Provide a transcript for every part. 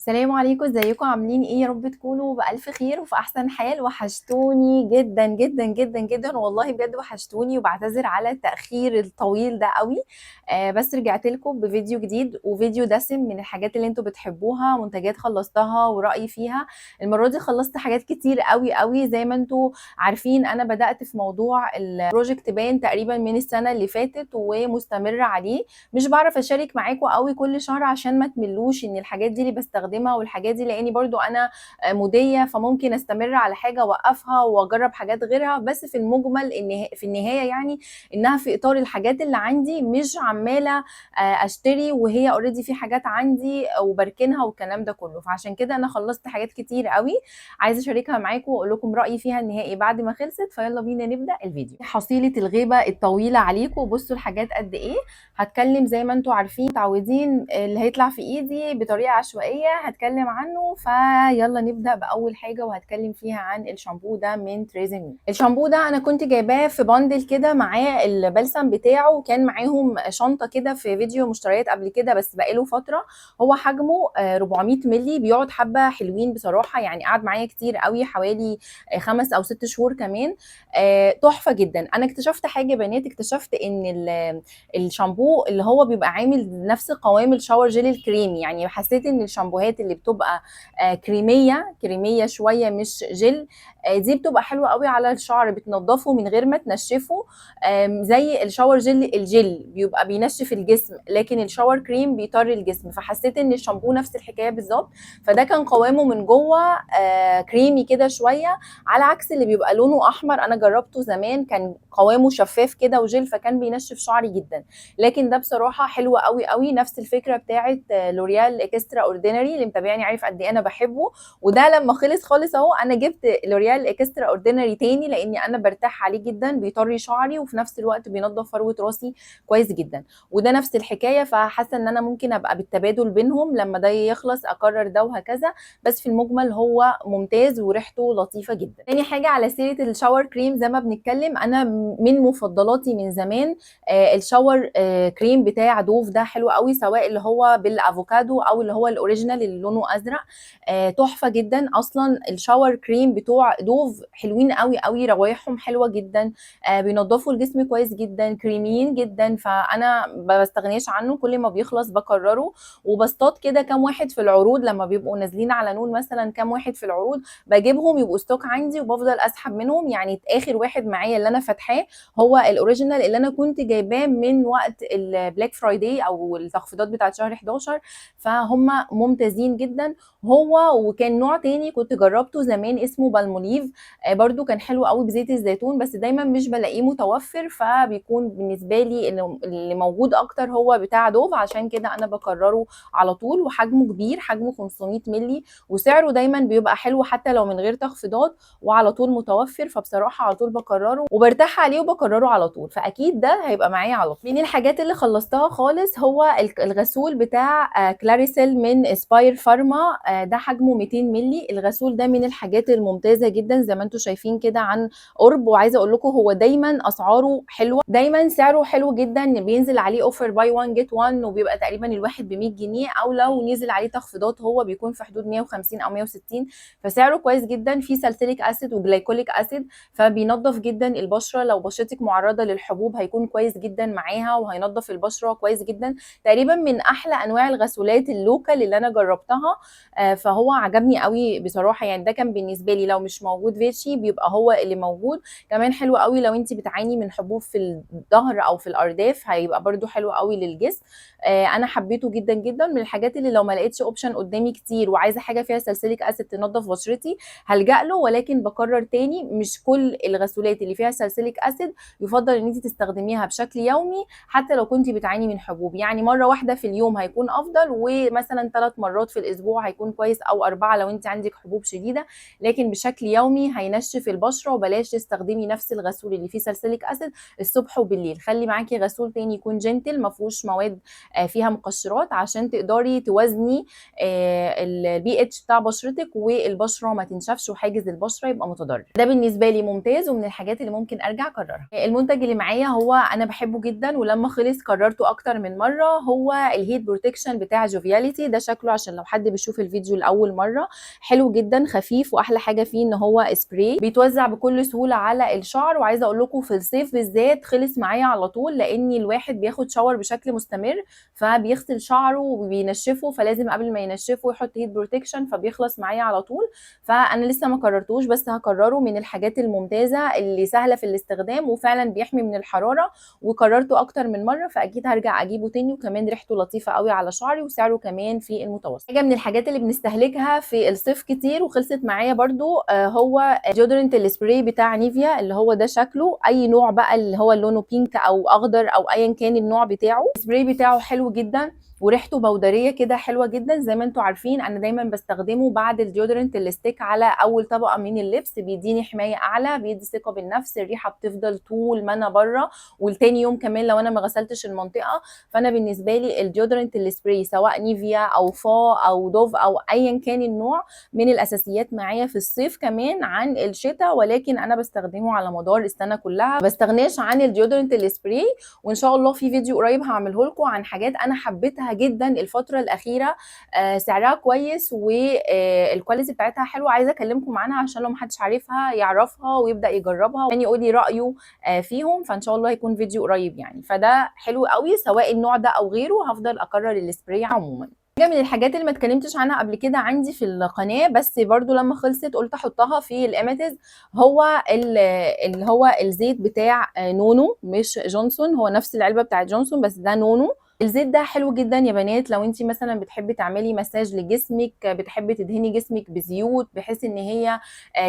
السلام عليكم، ازيكم؟ عاملين ايه؟ يا رب تكونوا بألف خير وفي احسن حال. وحشتوني جدا جدا جدا جدا والله، بجد وحشتوني، وبعتذر على التأخير الطويل ده قوي. بس رجعت لكم بفيديو جديد وفيديو دسم من الحاجات اللي انتوا بتحبوها، منتجات خلصتها ورأيي فيها. المرة دي خلصت حاجات كتير قوي قوي. زي ما انتوا عارفين انا بدأت في موضوع ال project pan تقريبا من السنة اللي فاتت ومستمرة عليه. مش بعرف اشارك معاكم قوي كل شهر عشان ما تملوش ان الحاجات دي اللي بستخدمها والحاجات دي، لاني برضو انا موديه، فممكن استمر على حاجة اوقفها واجرب حاجات غيرها. بس في المجمل ان في النهاية يعني انها في اطار الحاجات اللي عندي، مش عماله اشتري وهي already في حاجات عندي وبركنها والكلام ده كله. فعشان كده انا خلصت حاجات كتير قوي عايزه اشاركها معاكم واقول لكم رايي فيها النهائي بعد ما خلصت. فيلا بينا نبدا الفيديو. حصيله الغيبة الطويلة عليكم، بصوا الحاجات قد ايه. هتكلم زي ما انتم عارفين متعودين، اللي هيطلع في ايدي بطريقة عشوائية هتكلم عنه. فيلا نبدا باول حاجة وهتكلم فيها عن الشامبو ده من تريزيمي. الشامبو ده انا كنت جايباه في bundle كده معاه البلسم بتاعه، وكان معاهم شنطه كده في فيديو مشتريات قبل كده بس بقاله فترة. هو حجمه 400 مللي، بيقعد حبه حلوين بصراحة، يعني قعد معايا كتير قوي، حوالي 5 او 6 شهور كمان. تحفة جدا. انا اكتشفت حاجة يا بنات، اكتشفت ان الشامبو اللي هو بيبقى عامل نفس قوام ال shower gel الكريمي، يعني حسيت ان الشامبوهات اللي بتبقى كريميه كريميه شوية مش جل، دي بتبقى حلوة قوي على الشعر، بتنضفه من غير ما تنشفه. زي ال shower gel، الجل بيبقى بينشف الجسم، لكن ال shower cream بيطري الجسم. فحسيت ان الشامبو نفس الحكاية بالظبط. فده كان قوامه من جوه كريمي كده شوية، على عكس اللي بيبقى لونه احمر. انا جربته زمان كان قوامه شفاف كده وجل، فكان بينشف شعري جدا. لكن ده بصراحة حلو قوي قوي، نفس الفكرة بتاعه لوريال Extra Ordinary. اللي متابعني عارف قد ايه انا بحبه. وده لما خلص خالص اهو انا جبت لوريال Extra Ordinary تاني، لاني انا برتاح عليه جدا، بيطري شعري وفي نفس الوقت بينضف فروه راسي كويس جدا. وده نفس الحكاية، فحاسه ان انا ممكن ابقى بالتبادل بينهم، لما ده يخلص اكرر ده وهكذا. بس في المجمل هو ممتاز وريحته لطيفة جدا. تاني حاجة على سيره ال shower cream، زي ما بنتكلم انا من مفضلاتي من زمان ال shower كريم بتاع دوف ده حلو قوي، سواء اللي هو بالافوكادو او اللي هو ال original اللي لونه ازرق. تحفة جدا. اصلا ال shower cream بتوع دوف حلوين قوي قوي، روايحهم حلوة جدا، بينضفوا الجسم كويس جدا، كريميين جدا، فانا ما بستغناش عنه، كل ما بيخلص بكرره. وبصطاد كده كام واحد في العروض لما بيبقوا نازلين على نون مثلا، كام واحد في العروض بجيبهم يبقوا stock عندي وبفضل اسحب منهم. يعني اخر واحد معايا اللي انا فاتحاه هو ال original اللي انا كنت جايباه من وقت ال Black Friday او التخفيضات بتاعت شهر 11، فهم ممتازين جدا. هو وكان نوع تاني كنت جربته زمان اسمه بالموليف، برضو كان حلو قوي بزيت الزيتون، بس دايما مش بلاقيه متوفر، فبيكون بالنسبة لي اللي موجود اكتر هو بتاع دوف، عشان كده انا بكرره على طول. وحجمه كبير، حجمه 500 مللي، وسعره دايما بيبقى حلو حتى لو من غير تخفيضات، وعلى طول متوفر، فبصراحة على طول بكرره وبرتاح عليه وبكرره على طول، فاكيد ده هيبقى معايا على طول. من الحاجات اللي خلصتها خالص هو الغسول بتاع كلاريسيل من سباير فارما، ده حجمه 200 مللي. الغسول ده من الحاجات الممتازة جدا زي ما انتم شايفين كده عن قرب، وعايزه اقول لكم هو دايما اسعاره حلوة، دايما سعره حلو جدا، بينزل عليه offer buy 1 get 1، وبيبقى تقريبا الواحد ب 100 جنيه، او لو نزل عليه تخفيضات هو بيكون في حدود 150 او 160، فسعره كويس جدا. فيه salicylic acid و glycolic acid، فبينظف جدا البشرة. لو بشرتك معرضه للحبوب هيكون كويس جدا معاها، وهينظف البشرة كويس جدا. تقريبا من احلى انواع الغسولات ال local اللي انا جربتها، فهو عجبني قوي بصراحة. يعني ده كان بالنسبة لي لو مش موجود فيتشي بيبقى هو اللي موجود. كمان حلو قوي لو انت بتعاني من حبوب في الظهر او في الارداف، هيبقى برده حلو قوي للجسم. انا حبيته جدا جدا. من الحاجات اللي لو ما لقيتش option قدامي كتير وعايزه حاجة فيها salicylic acid تنظف بشرتي هلجأ له، ولكن بكرر تاني مش كل الغسولات اللي فيها salicylic acid يفضل ان انت تستخدميها بشكل يومي، حتى لو كنت بتعاني من حبوب. يعني مرة واحدة في اليوم هيكون افضل، ومثلا 3 مرات في الاسبوع هيكون كويس، او 4 لو انت عندك حبوب شديدة، لكن بشكل يومي هينشف البشرة. وبلاش تستخدمي نفس الغسول اللي فيه salicylic acid الصبح وبالليل، خلي معاكي غسول تاني يكون gentle ما فيهوش مواد فيها مقشرات، عشان تقدري توازني البي اتش بتاع بشرتك والبشره ما تنشفش وحاجز البشرة يبقى متضرر. ده بالنسبة لي ممتاز ومن الحاجات اللي ممكن ارجع اكررها. المنتج اللي معايا هو انا بحبه جدا، ولما خلص كررته اكتر من مرة، هو ال heat protection بتاع جوفياليتي. ده شكله عشان عشان لو حد بيشوف الفيديو لاول مرة. حلو جدا، خفيف، واحلى حاجة فيه ان هو سبراي بيتوزع بكل سهولة على الشعر. وعايزه اقول لكم في الصيف بالذات خلص معايا على طول، لان الواحد بياخد shower بشكل مستمر، فبيغسل شعره وبينشفه، فلازم قبل ما ينشفه يحط heat protection، فبيخلص معايا على طول. فانا لسه ما كررتوش، بس هكرره، من الحاجات الممتازة اللي سهلة في الاستخدام وفعلا بيحمي من الحرارة، وكررته اكتر من مرة، فاكيد هرجع اجيبه تاني. وكمان ريحته لطيفة قوي على شعري، وسعره كمان في المتوسط. حاجة من الحاجات اللي بنستهلكها في الصيف كتير وخلصت معايا برضو، هو deodorant ال spray بتاع نيفيا، اللي هو ده شكله، اي نوع بقى اللي هو لونه pink او اخضر او ايا كان النوع بتاعه. السبراي بتاعه حلو جدا وريحته بودريه كده حلوة جدا. زي ما انتم عارفين انا دايما بستخدمه بعد ال deodorant ال stick على اول طبقه من اللبس، بيديني حماية اعلى، بيدي ثقة بالنفس، الريحة بتفضل طول ما انا بره والتاني يوم كمان لو انا ما غسلتش المنطقة. فانا بالنسبة لي ال deodorant ال spray سواء نيفيا او فا او دوف او ايا كان النوع، من الاساسيات معايا في الصيف كمان عن الشتاء، ولكن انا بستخدمه على مدار السنة كلها، ما بستغناش عن ال deodorant ال spray. وان شاء الله في فيديو قريب هعمله لكم عن حاجات انا حبيتها جدا الفترة الاخيرة، سعرها كويس وال quality بتاعتها حلوة، عايزه اكلمكم عنها عشان لو محدش عارفها يعرفها ويبدا يجربها يعني يقول لي رايه فيهم. فان شاء الله هيكون فيديو قريب يعني. فده حلو قوي سواء النوع ده او غيره، هفضل اكرر السبراي عموما. حاجة من الحاجات اللي ما اتكلمتش عنها قبل كده عندي في القناة، بس برضو لما خلصت قلت احطها في الاماتيز، هو اللي هو الزيت بتاع نونو، مش جونسون، هو نفس العلبة بتاعت جونسون بس ده نونو. الزيت ده حلو جدا يا بنات لو انت مثلا بتحبي تعملي مساج لجسمك، بتحبي تدهني جسمك بزيوت بحيث ان هي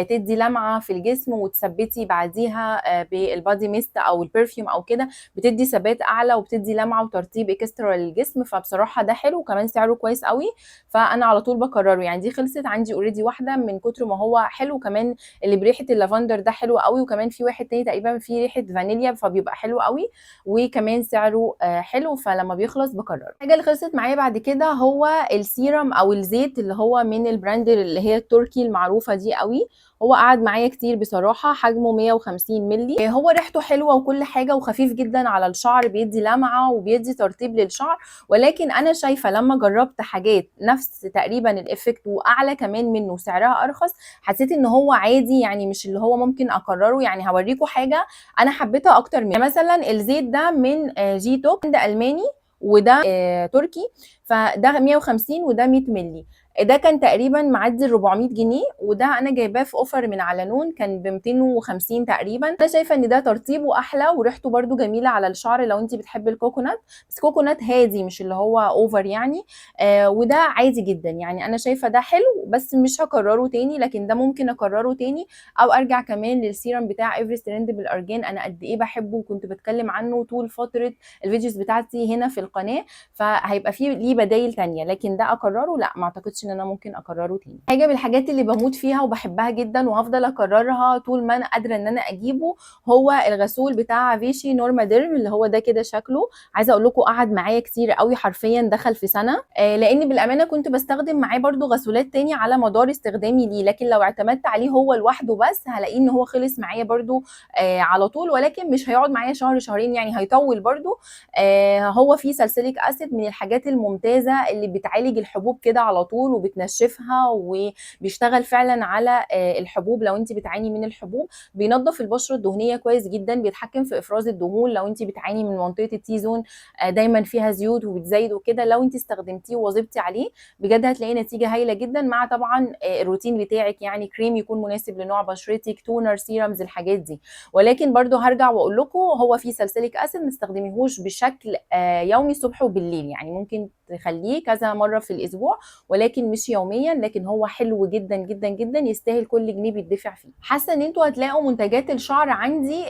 تدي لمعة في الجسم وتثبتي بعديها بال body mist او ال perfume او كده، بتدي ثبات اعلى وبتدي لمعة وترطيب extra للجسم. فبصراحة ده حلو، وكمان سعره كويس قوي، فانا على طول بكرره يعني. دي خلصت عندي already واحدة من كتر ما هو حلو. كمان اللي بريحه اللافندر ده حلو قوي، وكمان في واحد تاني تقريبا فيه ريحه فانيليا، فبيبقى حلو قوي، وكمان سعره حلو، فلما بيخلص بكرره. الحاجة اللي خلصت معايا بعد كده هو السيرم او الزيت اللي هو من ال brand اللي هي التركي المعروفة دي قوي، هو قعد معايا كتير بصراحة، حجمه 150 مللي، هو ريحته حلوة وكل حاجة، وخفيف جدا على الشعر، بيدي لمعة وبيدي ترطيب للشعر. ولكن انا شايفه لما جربت حاجات نفس تقريبا ال effect واعلى كمان منه سعرها ارخص، حسيت ان هو عادي يعني، مش اللي هو ممكن اكرره. يعني هوريكم حاجة انا حبيتها اكتر منه، مثلا الزيت ده من جي توك، ده الماني وده تركي، فده 150 وده 100 مللي، ده كان تقريبا معدي ال 400 جنيه، وده انا جايباه في offer من على نون كان ب 250 تقريبا. انا شايفه ان ده ترطيبه احلى وريحته برده جميلة على الشعر لو انت بتحبي ال coconut، بس coconut هادي مش اللي هو over يعني، وده عادي جدا يعني. انا شايفه ده حلو بس مش هكرره تاني، لكن ده ممكن اكرره تاني، او ارجع كمان للسيرم بتاع ايفري سترند بالارجان، انا قد ايه بحبه وكنت بتكلم عنه طول فترة ال videos بتاعتي هنا في القناة، فهيبقى فيه ليه بدايل تانية، لكن ده اكرره لا، ما اعتقدش ان انا ممكن اكرره تاني. حاجة من الحاجات اللي بموت فيها وبحبها جدا وهفضل اكررها طول ما انا قادرة ان انا اجيبه، هو الغسول بتاع فيشي نورما ديرم اللي هو ده كده شكله. عايزه اقول لكم قعد معايا كتير قوي، حرفيا دخل في سنة، لان بالامانة كنت بستخدم معاه برده غسولات تاني على مدار استخدامي ليه، لكن لو اعتمدت عليه هو لوحده بس هلاقيه ان هو خلص معايا برده على طول، ولكن مش هيقعد معايا شهر شهرين يعني، هيطول برده. هو فيه salicylic acid، من الحاجات الممتازة اللي بتعالج الحبوب كده على طول وبتنشفها، وبيشتغل فعلا على الحبوب لو انت بتعاني من الحبوب، بينظف البشرة الدهنية كويس جدا، بيتحكم في افراز الدهون لو انت بتعاني من منطقة ال T-zone دايما فيها زيوت وبتزايد وكده، لو انت استخدمتيه وواظبتي عليه بجد هتلاقي نتيجة هايلة جدا، مع طبعا الروتين بتاعك يعني كريم يكون مناسب لنوع بشرتك، toner، serums، الحاجات دي. ولكن برضو هرجع واقول لكم هو فيه salicylic acid، ما تستخدميهوش بشكل يومي الصبح وبالليل، يعني ممكن تخليه كذا مرة في الاسبوع ولكن مش يوميا، لكن هو حلو جدا جدا جدا، يستاهل كل جنيه بيدفع فيه. حاسه ان انتوا هتلاقوا منتجات الشعر عندي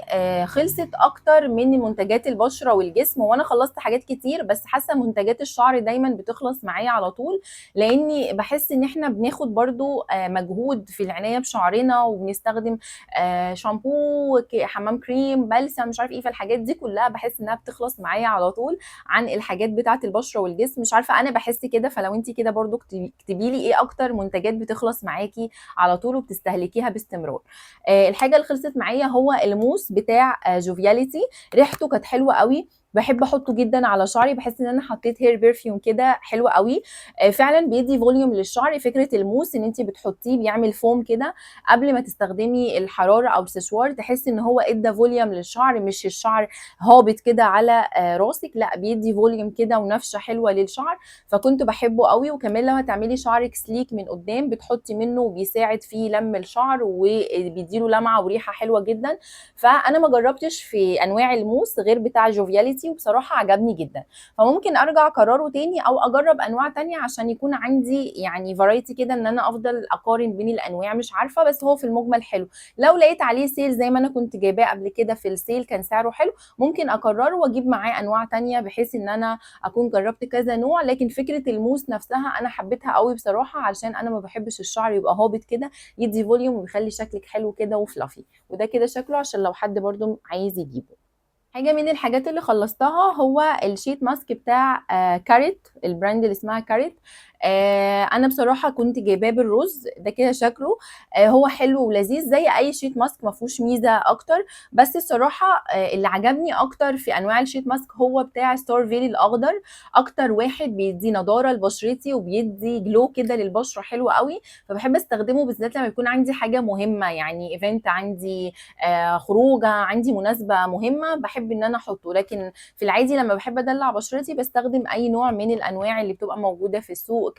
خلصت اكتر من منتجات البشرة والجسم، وانا خلصت حاجات كتير، بس حاسه منتجات الشعر دايما بتخلص معايا على طول، لاني بحس ان احنا بناخد برضو مجهود في العناية بشعرنا، وبنستخدم شامبو، حمام كريم، بلسم، مش عارف ايه، فالحاجات دي كلها بحس انها بتخلص معايا على طول عن الحاجات بتاعه البشرة والجسم، مش عارفه انا بحس كده. فلو انت كده برضو اكتبي لي ايه اكتر منتجات بتخلص معاكي على طول وبتستهلكيها باستمرار. الحاجة اللي خلصت معايا هو الموس بتاع جوفياليتي، ريحته كانت حلوة قوي، بحب احطه جدا على شعري، بحس ان انا حطيت hair perfume كده حلو قوي. فعلا بيدي volume للشعر. فكرة الموس ان انت بتحطيه بيعمل فوم كده قبل ما تستخدمي الحرارة او السشوار، تحسي ان هو ادى volume للشعر، مش الشعر هابط كده على راسك، لا بيدي volume كده ونفشه حلوة للشعر، فكنت بحبه قوي. وكمان لو هتعملي شعرك sleek من قدام بتحطي منه، وبيساعد في لم الشعر وبيديله لمعة وريحه حلوة جدا. فانا ما جربتش في انواع الموس غير بتاع جوفياليتي، وبصراحة عجبني جدا، فممكن ارجع اكرره تاني او اجرب انواع تانية عشان يكون عندي يعني variety كده، ان انا افضل اقارن بين الانواع، مش عارفه، بس هو في المجمل حلو. لو لقيت عليه sale زي ما انا كنت جايباه قبل كده في ال sale كان سعره حلو، ممكن اكرره واجيب معاه انواع تانية بحيث ان انا اكون جربت كذا نوع. لكن فكرة الموس نفسها انا حبيتها قوي بصراحة، علشان انا ما بحبش الشعر يبقى هابط كده، يدي volume ويخلي شكلك حلو كده و fluffy. وده كده شكله عشان لو حد برضو عايز يجيبه. حاجة من الحاجات اللي خلصتها هو ال sheet mask بتاع كاريت، ال brand اللي اسمها كاريت. انا بصراحة كنت جايباه بالرز، ده كده شكله. هو حلو ولذيذ زي اي sheet mask، ما فيهوش ميزة اكتر، بس الصراحة اللي عجبني اكتر في انواع ال sheet mask هو بتاع ستار فيلي الاخضر، اكتر واحد بيدي نضاره لبشرتي وبيدي glow كده للبشره حلو قوي، فبحب استخدمه بالذات لما يكون عندي حاجة مهمة، يعني event عندي، خروجه عندي، مناسبة مهمة، بحب ان انا احطه. لكن في العادي لما بحب ادلع بشرتي بستخدم اي نوع من الانواع اللي بتبقى موجودة في السوق،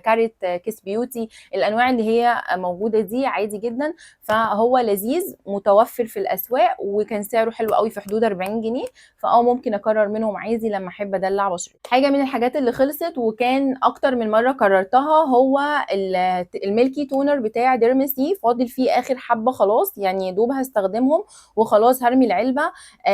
كاريت، كيس بيوتي، الانواع اللي هي موجودة دي عادي جدا. فهو لذيذ، متوفر في الاسواق، وكان سعره حلو قوي في حدود 40 جنيه، فاه ممكن اكرر منهم عادي لما احب ادلع بشرتي. حاجة من الحاجات اللي خلصت وكان اكتر من مرة كررتها هو ال milky toner بتاع ديرماسي، فاضل فيه اخر حبه خلاص، يعني يا دوب هستخدمهم وخلاص هرمي العلبة.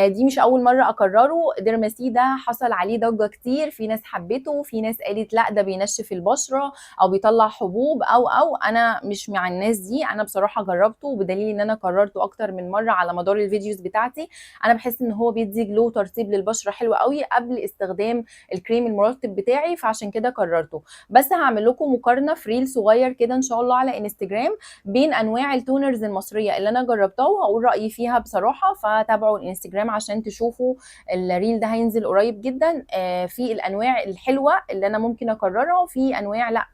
دي مش اول مرة اكرره. ديرماسي ده حصل عليه ضجه كتير، في ناس حبته، في ناس قالت لا ده بينشف البشرة او بيطلع حبوب او انا مش مع الناس دي. انا بصراحة جربته، بدليل ان انا كررته اكتر من مرة على مدار ال videos بتاعتي. انا بحس ان هو بيدي glow ترطيب للبشره حلو قوي قبل استخدام الكريم المرطب بتاعي، فعشان كده كررته. بس هعمل لكم مقارنة في reel صغير كده ان شاء الله على انستجرام بين انواع ال toners المصرية اللي انا جربتها، وهقول رايي فيها بصراحة، فتابعوا الانستجرام عشان تشوفوا ال reel ده، هينزل قريب جدا. في الانواع الحلوة اللي انا ممكن اكررها، وفي انواع لا،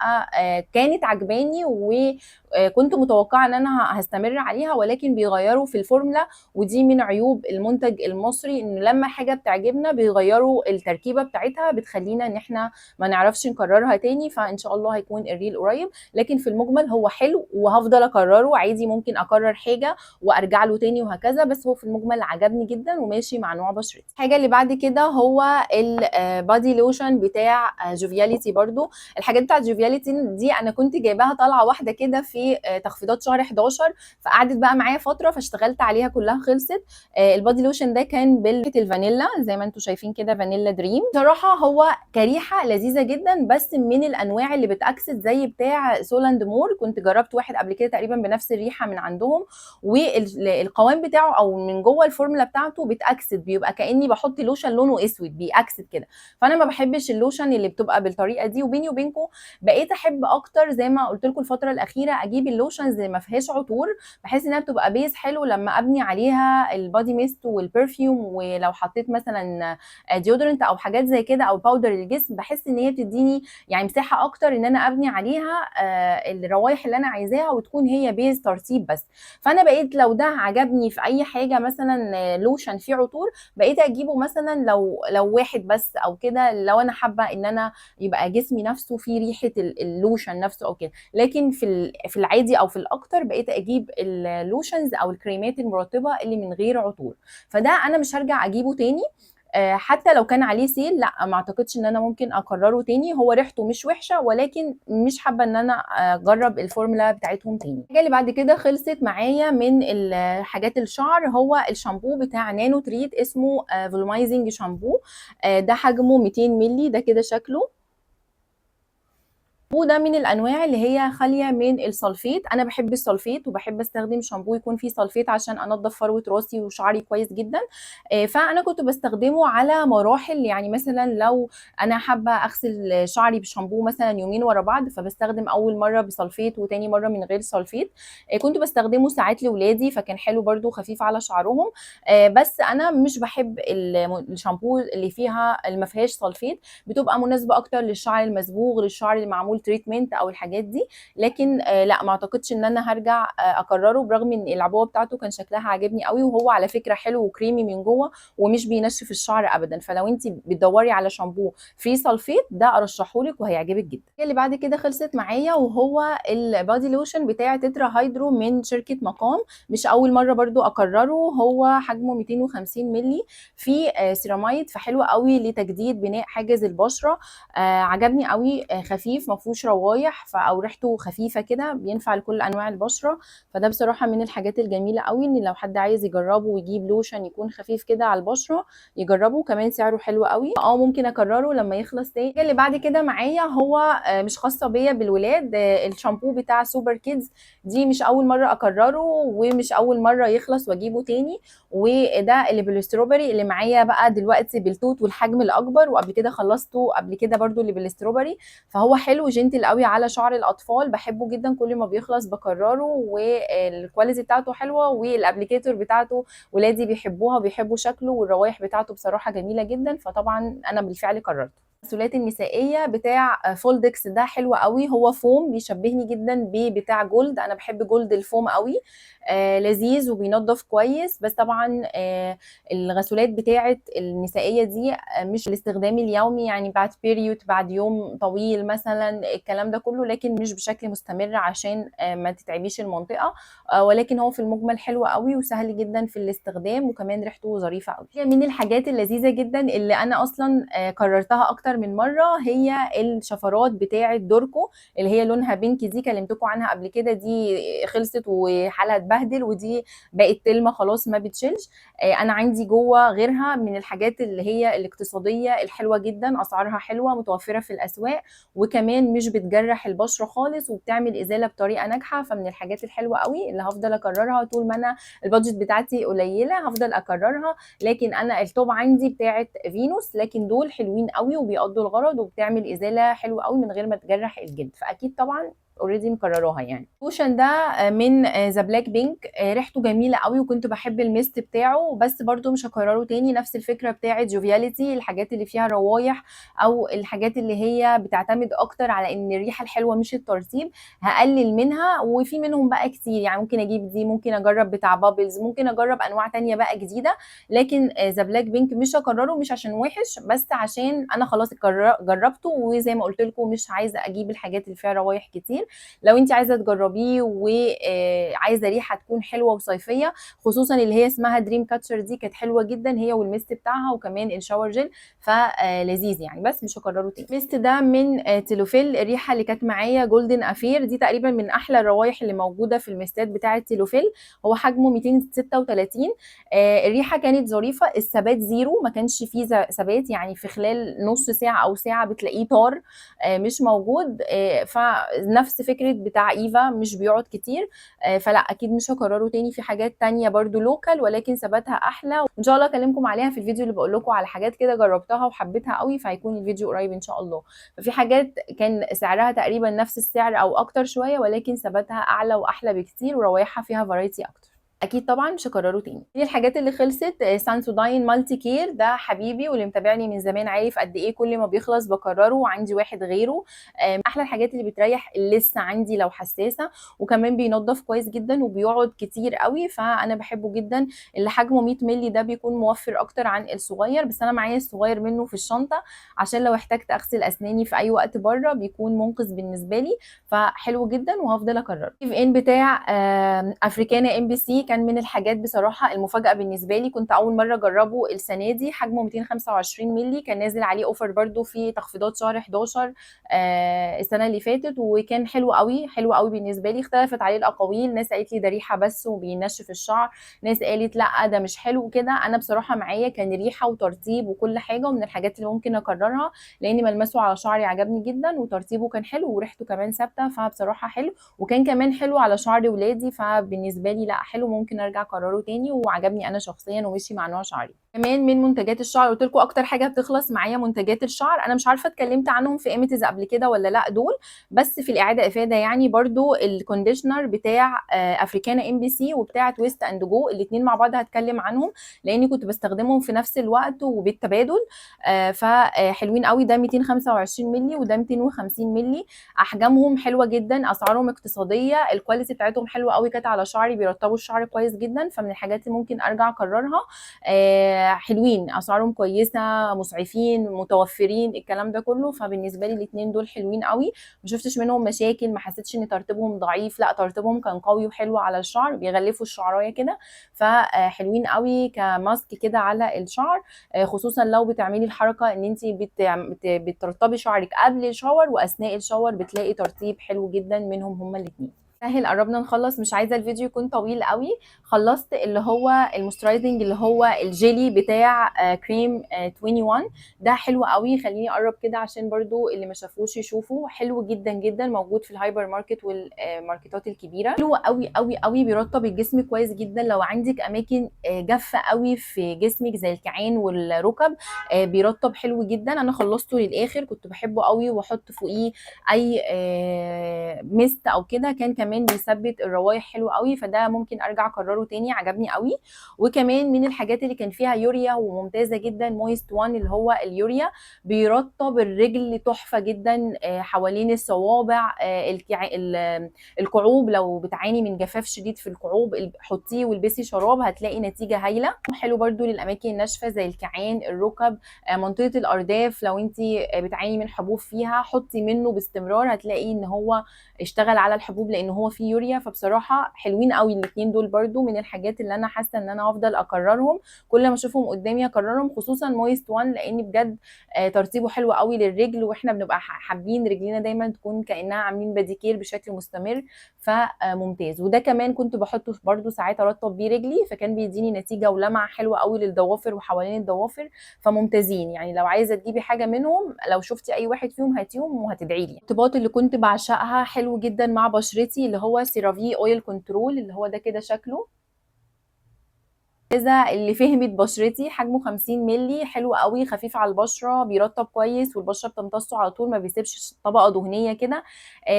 كانت عجباني وكنت متوقعه ان انا هستمر عليها، ولكن بيغيروا في الفورمولا، ودي من عيوب المنتج المصري، انه لما حاجة بتعجبنا بيغيروا التركيبة بتاعتها، بتخلينا ان احنا ما نعرفش نكررها تاني. فان شاء الله هيكون ال reel قريب، لكن في المجمل هو حلو وهفضل اكرره عادي، ممكن اكرر حاجة وارجع له تاني وهكذا، بس هو في المجمل عجبني جدا وماشي مع نوع بشرتي. الحاجة اللي بعد كده هو ال body lotion بتاع جوفياليتي. برضو الحاجات بتاعت جوفياليتي دي انا كنت جايباها طالعه واحدة كده في تخفيضات شهر 11، فقعدت بقى معايا فترة فاشتغلت عليها كلها خلصت. ال body lotion ده كان بالفانيلا زي ما انتم شايفين كده، vanilla dream. صراحة هو كريحه لذيذة جدا، بس من الانواع اللي بتاكسد زي بتاع سولاند مور، كنت جربت واحد قبل كده تقريبا بنفس الريحة من عندهم، والقوام بتاعه او من جوه الفورمولا بتاعته بتاكسد، بيبقى كاني بحط لوشن لونه اسود بيأكسد كده، فانا ما بحبش اللوشن اللي بتبقى بالطريقة دي. وبيني وبينكم بقيت احب اكتر زي ما قلت لكم الفترة الاخيرة اجيب ال lotions اللي ما فيهاش عطور، بحيث انها بتبقى base حلو لما ابني عليها ال body mist وال perfume، ولو حطيت مثلا deodorant او حاجات زي كده او powder للجسم، بحس ان هي بتديني يعني مساحة اكتر ان انا ابني عليها الروايح اللي انا عايزاها، وتكون هي base ترطيب بس. فانا بقيت لو ده عجبني في اي حاجة مثلا لوشن فيه عطور بقيت اجيبه، مثلا لو واحد بس او كده، لو انا حابة ان انا يبقى جسمي نفسه فيه ريحه اللوشن نفسه او كده. لكن في العادي او في الاكتر بقيت اجيب ال lotions او الكريمات المرطبه اللي من غير عطور. فده انا مش هرجع اجيبه تاني، حتى لو كان عليه sale، لا ما اعتقدش ان انا ممكن اكرره تاني. هو ريحته مش وحشة، ولكن مش حابة ان انا اجرب الفورمولا بتاعتهم تاني. الحاجة اللي بعد كده خلصت معايا من حاجات الشعر هو الشامبو بتاع نانو تريت، اسمه volumizing shampoo. ده حجمه 200 مللي، ده كده شكله. وده من الانواع اللي هي خالية من ال sulfate. انا بحب ال sulfate وبحب استخدم شامبو يكون فيه sulfate عشان انضف فروه راسي وشعري كويس جدا. فانا كنت بستخدمه على مراحل، يعني مثلا لو انا حابة اغسل شعري بشامبو مثلا يومين ورا بعض، فبستخدم اول مرة ب sulfate وتاني مرة من غير sulfate. كنت بستخدمه ساعات لاولادي فكان حلو برده خفيف على شعرهم. بس انا مش بحب الشامبو اللي فيها اللي ما فيهاش sulfate، بتبقى مناسبة اكتر للشعر المصبوغ، للشعر اللي معمول treatment او الحاجات دي. لكن لا، ما اعتقدش ان انا هرجع اكرره، برغم ان العبوه بتاعته كان شكلها عاجبني قوي، وهو على فكرة حلو وكريمي من جوه ومش بينشف الشعر ابدا. فلو انت بتدوري على شامبو free sulfate ده ارشحهولك وهيعجبك جدا. اللي بعد كده خلصت معايا وهو ال body lotion بتاع تترا هايدرو من شركة مقام، مش اول مرة برضو اكرره. هو حجمه 250 مللي، فيه سيراميد، فحلو قوي لتجديد بناء حاجز البشرة. عجبني قوي، خفيف ما فيهوش روايح، او ريحته خفيفة كده، بينفع لكل انواع البشرة. فده بصراحة من الحاجات الجميلة قوي، ان لو حد عايز يجربه ويجيب لوشن يكون خفيف كده على البشرة يجربه. كمان سعره حلو قوي، ممكن اكرره لما يخلص تاني. اللي بعد كده معايا هو مش خاصة بيا بالولاد، الشامبو بتاع سوبر كيدز. دي مش اول مرة اكرره ومش اول مرة يخلص واجيبه تاني، وده اللي بال strawberry اللي معايا بقى دلوقتي بالتوت والحجم الاكبر، وقبل كده خلصته قبل كده برضو اللي بال strawberry. فهو حلو gentle قوي على شعر الاطفال، بحبه جدا، كل ما بيخلص بكرره، وال quality بتاعته حلوة، وال applicator بتاعته ولادي بيحبوها وبيحبوا شكله، والروايح بتاعته بصراحة جميلة جدا، فطبعا انا بالفعل كررته. الغسولات النسائية بتاع فولدكس ده حلو قوي، هو فوم بيشبهني جدا ببتاع جولد، انا بحب جولد الفوم قوي، لذيذ وبينظف كويس. بس طبعا الغسولات بتاعه النسائية دي مش الاستخدام اليومي، يعني بعد period، بعد يوم طويل مثلا، الكلام ده كله، لكن مش بشكل مستمر عشان ما تتعبيش المنطقة، ولكن هو في المجمل حلو قوي وسهل جدا في الاستخدام، وكمان ريحته ظريفة قوي. من الحاجات اللذيذة جدا اللي انا اصلا كررتها اكتر من مرة هي الشفرات بتاعه دوركو اللي هي لونها pink دي، كلمتكم عنها قبل كده، دي خلصت وحالها اتبهدل، ودي بقت تلمه خلاص ما بتشيلش. انا عندي جوه غيرها من الحاجات اللي هي الاقتصادية الحلوة جدا، اسعارها حلوة، متوفرة في الاسواق، وكمان مش بتجرح البشرة خالص، وبتعمل ازالة بطريقة ناجحة. فمن الحاجات الحلوة قوي اللي هفضل اكررها طول ما انا ال budget بتاعتي قليله هفضل اكررها. لكن انا ال top عندي بتاعه فينوس، لكن دول حلوين قوي وبيقضوا الغرض، وبتعمل ازالة حلوة قوي من غير ما تجرح الجلد، فاكيد طبعا already مكرراها. يعني اللوشن ده من ذا بلاك بينك، ريحته جميلة قوي وكنت بحب ال mist بتاعه، بس برده مش هكرره تاني. نفس الفكرة بتاعه جوفياليتي، الحاجات اللي فيها روايح او الحاجات اللي هي بتعتمد اكتر على ان الريحة الحلوة مش الترطيب، هقلل منها. وفي منهم بقى كتير، يعني ممكن اجيب دي، ممكن اجرب بتاع بابلز، ممكن اجرب انواع تانية بقى جديدة، لكن ذا بلاك بينك مش هكرره، مش عشان وحش، بس عشان انا خلاص جربته، وزي ما قلت لكم مش عايزه اجيب الحاجات اللي فيها روايح كتير. لو انت عايزه تجربيه وعايزه ريحه تكون حلوة وصيفيه، خصوصا اللي هي اسمها دريم كاتشر دي كانت حلوة جدا، هي وال mist بتاعها وكمان ال shower gel، فلذيذ يعني، بس مش هكرره تاني. ال mist ده من تيلوفيل، الريحة اللي كانت معايا جولدن افير، دي تقريبا من احلى الروايح اللي موجودة في الميستات بتاعه تيلوفيل. هو حجمه 236، الريحة كانت ظريفة، الثبات zero، ما كانش فيه ثبات، يعني في خلال نص ساعة او ساعة بتلاقيه طار، مش موجود. فنفس فكرة بتاع ايفا، مش بيقعد كتير، فلا اكيد مش هكرره تاني. في حاجات تانية برضو local ولكن ثباتها احلى، وان شاء الله اكلمكم عليها في الفيديو اللي بقول لكم على حاجات كده جربتها وحبيتها قوي، فهيكون الفيديو قريب ان شاء الله. ففي حاجات كان سعرها تقريبا نفس السعر او اكتر شوية، ولكن ثباتها اعلى واحلى بكتير، وروايحها فيها variety اكتر، اكيد طبعا مش هكرره تاني. دي الحاجات اللي خلصت. سانسوداين مالتي كير ده حبيبي، واللي متابعني من زمان عارف قد ايه كل ما بيخلص بكرره، وعندي واحد غيره. احلى الحاجات اللي بتريح لسه عندي لو حساسة، وكمان بينظف كويس جدا وبيقعد كتير قوي، فانا بحبه جدا. اللي حجمه 100 مللي ده بيكون موفر اكتر عن الصغير، بس انا معايا الصغير منه في الشنطة عشان لو احتجت اغسل اسناني في اي وقت بره بيكون منقذ بالنسبة لي، فحلو جدا وهفضل اكرره. ان بتاع افريكانا ام بي سي كان من الحاجات بصراحة المفاجاة بالنسبة لي، كنت اول مرة اجربه السنة دي. حجمه 225 مللي، كان نازل عليه offer برده في تخفيضات شهر 11 السنة اللي فاتت، وكان حلو قوي حلو قوي بالنسبة لي. اختلفت عليه الاقاويل، ناس قالت لي ده ريحه بس وبينشف الشعر، ناس قالت لا ده مش حلو كده. انا بصراحة معايا كان ريحه وترطيب وكل حاجة، ومن الحاجات اللي ممكن اكررها لان ملمسه على شعري عجبني جدا، وترطيبه كان حلو، وريحته كمان ثابتة، فبصراحة حلو. وكان كمان حلو على شعر ولادي، فبالنسبه لي لا حلو، ممكن ارجع اكرره تاني، وعجبني انا شخصيا ومشي مع نوع شعري. كمان من منتجات الشعر قلت لكم اكتر حاجة بتخلص معايا منتجات الشعر، انا مش عارفه اتكلمت عنهم في ايميتز قبل كده ولا لا دول، بس في الاعادة افاده يعني. برضو ال conditioner بتاع افريكانا ام بي سي وبتاع Twist and Go، الاثنين مع بعض هتكلم عنهم لاني كنت بستخدمهم في نفس الوقت وبالتبادل. فحلوين قوي. ده 225 مللي وده 250 مللي، احجامهم حلوة جدا، اسعارهم اقتصادية، ال quality بتاعتهم حلوة قوي، كانت على شعري بيرطبوا الشعر كويس جدا، فمن الحاجات اللي ممكن ارجع اكررها. حلوين، اسعارهم كويسة، مسعفين، متوفرين، الكلام ده كله. فبالنسبه لي الاثنين دول حلوين قوي، ما شفتش منهم مشاكل، ما حسيتش ان ترطيبهم ضعيف، لا ترطيبهم كان قوي وحلو على الشعر، بيغلفوا الشعرايه كده، فحلوين قوي كماسك كده على الشعر. خصوصا لو بتعملي الحركة ان انت بترطبي شعرك قبل ال shower واثناء ال shower، بتلاقي ترطيب حلو جدا منهم هما الاثنين. سهل، قربنا نخلص، مش عايزه الفيديو يكون طويل قوي. خلصت اللي هو ال moisturizing اللي هو الجيلي بتاع كريم 21، ده حلو قوي. خليني اقرب كده عشان برضو اللي ما شافوش يشوفوا. حلو جدا جدا، موجود في الهايبر ماركت والماركتات الكبيرة. حلو قوي قوي قوي، بيرطب الجسم كويس جدا. لو عندك اماكن جافة قوي في جسمك زي الكعان والركب، بيرطب حلو جدا. انا خلصته للاخر، كنت بحبه قوي، واحط فوقيه اي mist او كده، كان كمان بيثبت الروايح حلو قوي، فده ممكن ارجع اكرره تاني، عجبني قوي. وكمان من الحاجات اللي كان فيها يوريا وممتازة جدا Moist 1 اللي هو اليوريا، بيرطب الرجل تحفة جدا، حوالين الصوابع، الكعوب، لو بتعاني من جفاف شديد في الكعوب حطيه والبسي شراب، هتلاقي نتيجة هايلة. حلو برده للاماكن الناشفه زي الكعان، الركب، منطقة الارداف، لو انت بتعاني من حبوب فيها حطي منه باستمرار، هتلاقي ان هو اشتغل على الحبوب لان هو فيه يوريا. فبصراحة حلوين قوي الاثنين دول، برده من الحاجات اللي انا حاسه ان انا هفضل اكررهم كل ما اشوفهم قدامي اكررهم، خصوصا Moist 1 لان بجد ترطيبه حلو قوي للرجل، واحنا بنبقى حابين رجلينا دايما تكون كانها عاملين باديكير بشكل مستمر، فممتاز. وده كمان كنت بحطه برده ساعات ارطب بيه رجلي، فكان بيديني نتيجة ولمعه حلوة قوي للضوافر وحوالين الضوافر، فممتازين يعني. لو عايزه تجيبي حاجة منهم، لو شفتي اي واحد فيهم هاتيهم وهتدعي لي. الترطيبات اللي كنت بعشقها حلو جدا مع بشرتي اللي هو CeraVe oil control، اللي هو ده كده شكله، إذا اللي فهمت بشرتي. حجمه 50 مللي، حلو قوي، خفيف على البشرة، بيرطب كويس، والبشره بتمتصه على طول، ما بيسيبش طبقه دهنية كده.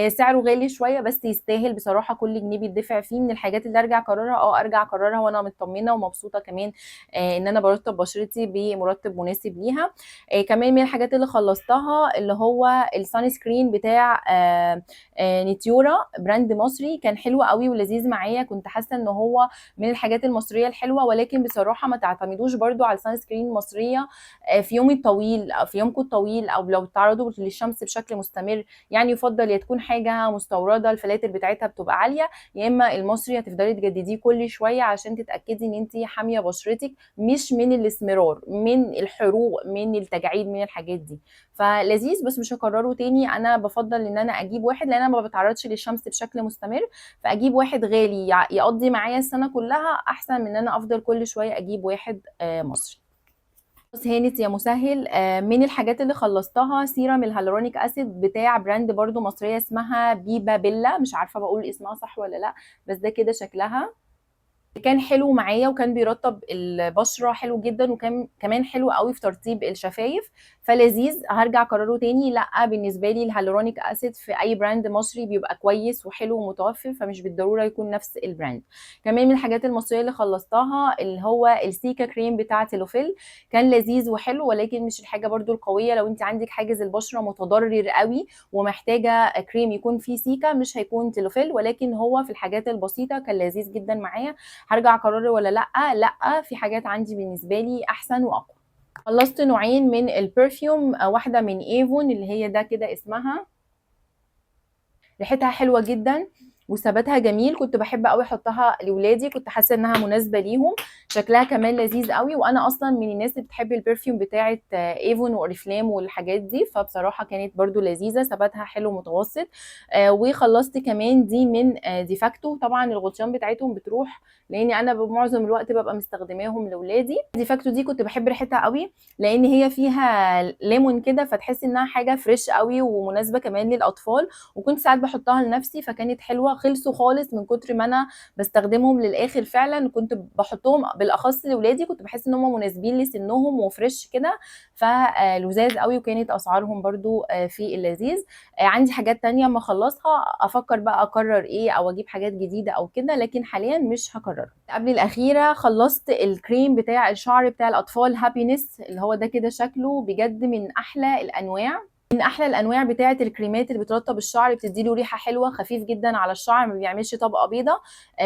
سعره غالي شوية بس يستاهل بصراحة، كل جنيه بيدفع فيه. من الحاجات اللي ارجع اكررها، ارجع اكررها وانا مطمنه ومبسوطة كمان، ان انا برطب بشرتي بمرطب مناسب ليها. كمان من الحاجات اللي خلصتها اللي هو ال sunscreen بتاع نيتيورا، brand مصري، كان حلو قوي ولذيذ معايا، كنت حاسه ان هو من الحاجات المصرية الحلوة، ولكن بصراحة ما تعتمدوش برضو على ال sunscreen المصرية في يوم الطويل او في يومكم الطويل، او لو تعرضوا للشمس بشكل مستمر. يعني يفضل يا تكون حاجة مستورده الفلاتر بتاعتها بتبقى عالية، يا اما المصري هتفضلي تجدديه كل شوية عشان تتاكدي ان انت حامية بشرتك، مش من الاسمرار، من الحروق، من التجاعيد، من الحاجات دي. فلذيذ بس مش هكرره تاني. انا بفضل ان انا اجيب واحد لان انا ما بتعرضش للشمس بشكل مستمر، فاجيب واحد غالي يقضي معايا السنة كلها، احسن من ان انا افضل كل شوية اجيب واحد مصري. بص هانت يا مسهل. من الحاجات اللي خلصتها serum ال hyaluronic acid بتاع brand برضو مصرية اسمها بيبا بيلا، مش عارفه بقول اسمها صح ولا لا، بس ده كده شكلها. كان حلو معايا وكان بيرطب البشرة حلو جدا، وكان كمان حلو قوي في ترطيب الشفايف، فلذيذ. هرجع اكرره تاني؟ لا، بالنسبة لي ال hyaluronic acid في اي brand مصري بيبقى كويس وحلو ومتوفر، فمش بالضرورة يكون نفس ال brand. كمان من الحاجات المصرية اللي خلصتها اللي هو ال cica cream بتاع تيلوفيل، كان لذيذ وحلو، ولكن مش الحاجة برده القوية. لو انت عندك حاجز البشرة متضرر قوي ومحتاجة كريم يكون فيه cica، مش هيكون تيلوفيل، ولكن هو في الحاجات البسيطة كان لذيذ جدا معايا. هرجع اكرره ولا لا؟ لا، في حاجات عندي بالنسبة لي احسن واقوى. خلصت نوعين من ال perfume، واحدة من ايفون اللي هي ده كده اسمها، ريحتها حلوة جدا، وثباتها جميل، كنت بحب قوي احطها لاولادي، كنت حاسه انها مناسبة ليهم، شكلها كمان لذيذ قوي. وانا اصلا من الناس اللي بتحب ال perfume بتاعه ايفون واوريفلام والحاجات دي، فبصراحة كانت برده لذيذة، ثباتها حلو متوسط. وخلصت كمان دي من ديفاكتو. طبعا الغطيان بتاعتهم بتروح لاني انا بمعظم الوقت ببقى مستخدماهم لاولادي. ديفاكتو دي كنت بحب ريحتها قوي لان هي فيها ليمون كده، فتحس انها حاجة fresh قوي ومناسبة كمان للاطفال، وكنت ساعات بحطها لنفسي فكانت حلوة. خلصوا خالص من كتر ما انا بستخدمهم للاخر، فعلا كنت بحطهم بالاخص لاولادي، كنت بحس ان هم مناسبين لسنهم و fresh كده، فلذاذ قوي، وكانت اسعارهم برده في اللذيذ. عندي حاجات تانية ما اخلصها افكر بقى اكرر ايه او اجيب حاجات جديدة او كده، لكن حاليا مش هكررها. قبل الاخيرة خلصت الكريم بتاع الشعر بتاع الاطفال هابينس، اللي هو ده كده شكله بجد من احلى الانواع، من احلى الانواع بتاعه الكريمات اللي بترطب الشعر، بتدي له ريحه حلوة، خفيف جدا على الشعر، ما بيعملش طبقه بيضاء،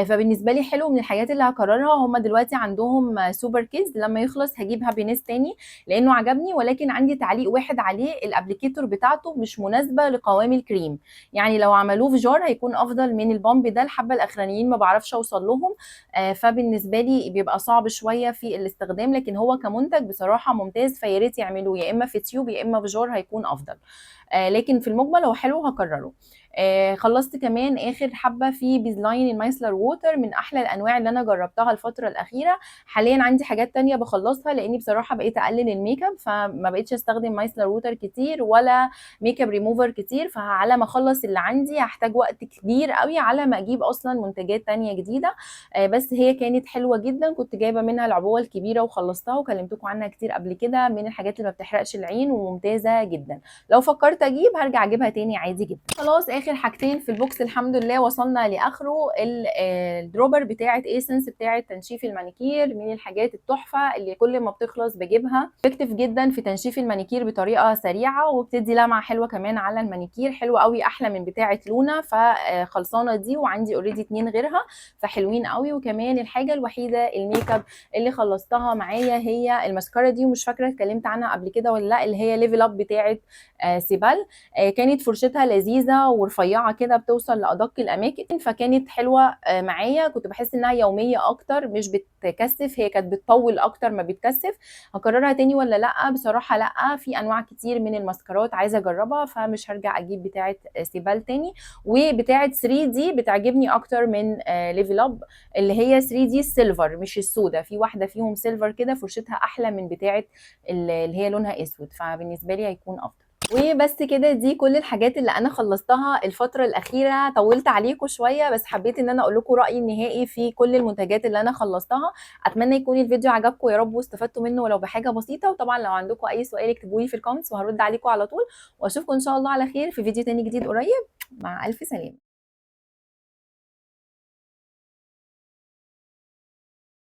فبالنسبه لي حلو. من الحاجات اللي هكررها، هم دلوقتي عندهم سوبر كيدز، لما يخلص هجيب هابينس تاني لانه عجبني، ولكن عندي تعليق واحد عليه، ال applicator بتاعته مش مناسبة لقوام الكريم، يعني لو عملوه في jar هيكون افضل من ال pump ده. الحبة الاخرانيين ما بعرفش اوصل لهم، فبالنسبه لي بيبقى صعب شوية في الاستخدام، لكن هو كمنتج بصراحة ممتاز، فيا ريت يعملوه يا اما في tube يا اما في jar هيكون افضل، لكن في المجمل هو حلو هكرره. خلصت كمان اخر حبه في بيزلاين ال micellar water، من احلى الانواع اللي انا جربتها الفترة الاخيرة. حاليا عندي حاجات تانية بخلصها لاني بصراحة بقيت اقلل الميك اب، فما بقيتش استخدم micellar water كتير ولا ميك اب ريموفر كتير، فعلى ما اخلص اللي عندي هحتاج وقت كبير قوي على ما اجيب اصلا منتجات تانية جديدة. بس هي كانت حلوة جدا، كنت جايبه منها العبوه الكبيرة وخلصتها وكلمتكم عنها كتير قبل كده، من الحاجات اللي ما بتحرقش العين وممتازة جدا. لو فكرت اجيب هرجع اجيبها تاني عادي جدا. خلاص اخر حاجتين في ال box الحمد لله وصلنا لاخره، ال dropper بتاعه ايسنس بتاعه تنشيف المانيكير، من الحاجات التحفة اللي كل ما بتخلص بجيبها، effective جدا في تنشيف المانيكير بطريقة سريعة، وبتدي لمعة حلوة كمان على المانيكير، حلوة قوي احلى من بتاعه لونا. فخلصانه دي وعندي already 2 غيرها فحلوين قوي. وكمان الحاجة الوحيدة الميك اب اللي خلصتها معايا هي الماسكارا دي، ومش فاكره اتكلمت عنها قبل كده ولا لا، اللي هي Level Up بتاعه سيبال. كانت فرشتها لذيذة ورفيعه كده، بتوصل لادق الاماكن، فكانت حلوة معايا، كنت بحس انها يومية اكتر مش بتكثف، هي كانت بتطول اكتر ما بتكثف. هكررها تاني ولا لا؟ بصراحة لا، في انواع كتير من الماسكارات عايزه اجربها، فمش هرجع اجيب بتاعه سيبال تاني. وبتاعه 3 دي بتعجبني اكتر من Level Up، اللي هي 3 دي ال silver مش السودا، في واحدة فيهم silver كده فرشتها احلى من بتاعه اللي هي لونها اسود، فبالنسبه لي هيكون افضل. وبس كده، دي كل الحاجات اللي انا خلصتها الفترة الاخيرة. طولت عليكم شوية بس حبيت ان انا اقول لكم رايي النهائي في كل المنتجات اللي انا خلصتها. اتمنى يكون الفيديو عجبكم يا رب واستفدتوا منه ولو بحاجة بسيطة. وطبعا لو عندكم اي سؤال اكتبوا لي في ال comments وهرد عليكم على طول، واشوفكم ان شاء الله على خير في فيديو تاني جديد قريب. مع الف سلامه.